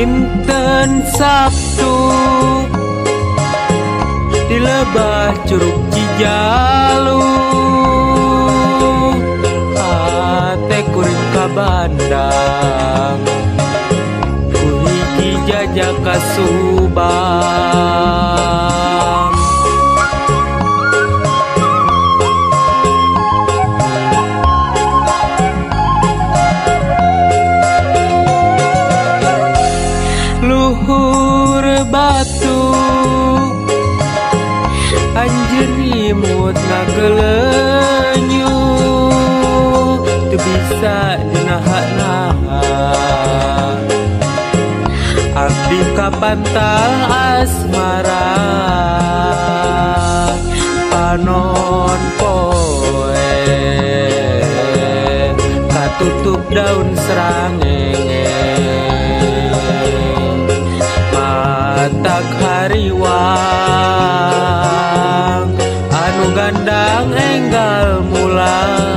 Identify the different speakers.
Speaker 1: Dinten Sabtu di lebah Curug Cijalu, hate kuring ka Bandang, ku hiji jajak ka Subang. Luhur batu anjeun imut ngagelenyu, teu bisa dinaha-naha abdi ka pantal asmara. Panon poe katutup daun serangenge, matak hariwang anu gandang enggal mulang.